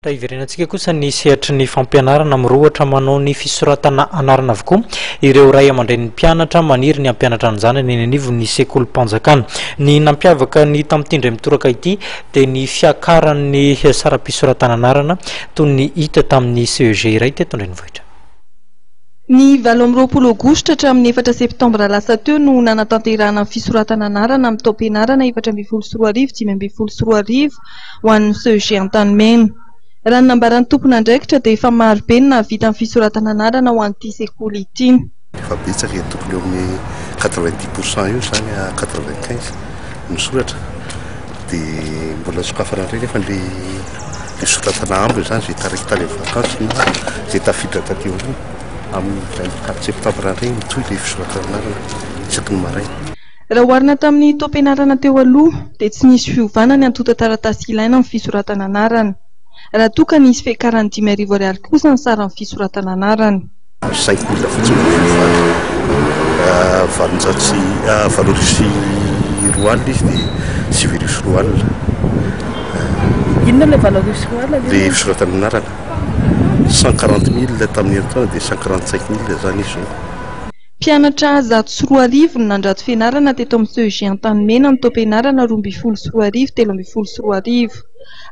Raha hiverenantsika kosa ny sehatry ny fampianarana, mirohotra manao ny fisoratana anarana avokoa ireo ray aman-drenin'ny mpianatra maniry ny hampianatra ny zanany eny anivon'ny sekolim-panjakana. Ny nampiavaka ny tamin'ity indray mitoraka ity dia ny fiakaran'ny saram-pisoratana anarana toy ny hita tamin'ny CEG iray teto an-drenivohitra. Ny 28 aogositra hatramin'ny 4 septambra lasa teo no nanatanterahana ny fisoratana anarana amin'ny taom-pianarana 2014 2015 ho an'ny CEG Antanimena. Raha ny nambaran'ny tompon'andraikitra dia efa maro be ny nahavita ny fisoratana anarana ho an'ity sekoly ity. Efa betsaka e, tokony eo amin'ny 90 pourcent eo izany à 95 misoratra dia mbola sokafana indray nefa le fisoratana ambiny izany izay taraiky tany amin'ny vakansy na izay tafiditra taty aoriana. Amin'ny 24 septambra indray mitohy ilay fisoratana anarana isaky ny maraina. Raha oharina tamin'ny taom-pianarana teo aloha dia tsy nisy fiovana ny antontan-taratasy ilaina amin'ny fisoratana anarana. Raha toa ka nisy fiakaran'ny 5000 ariary kosa ny saran'ny fisoratana anarana. 5 mille fotsiny no fiovana. 800 sy 20 800 izy dia 2009. Inona ilay 2008 ? Ilay fisoratana anarana. 140 000 tamin'ny herintaona dia 145 000 izany izy izao. Mpianatra 2100 no nandrato fianarana teto amin'ny CEG Antanimena ny taom-pianarana 2012 2013.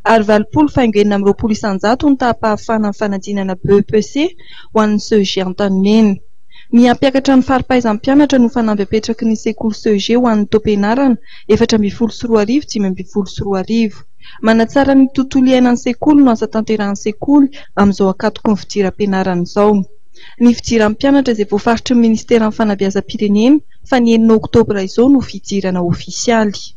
Ary 80,26% ny taham-pahafahana amin'ny fanadinana BEPC ho an'ny CEG Antanimena. Ny hampiakatra ny fari-pahaizan'ny mpianatra no fanamby apetraky ny sekoly CEG ho an'ny taom-pianarana 2014 2015. Manatsara ny tontolo iainan'ny sekoly no asa tanterahan'ny sekoly amin'izao ankatoky ny fidiram-pianarana izao. Ny fidiran'ny mpianatra izay voafaritry ny ministeran'ny fanabeazam-pirenena fa ny 6 oktobra izao no fidirana ofisialy.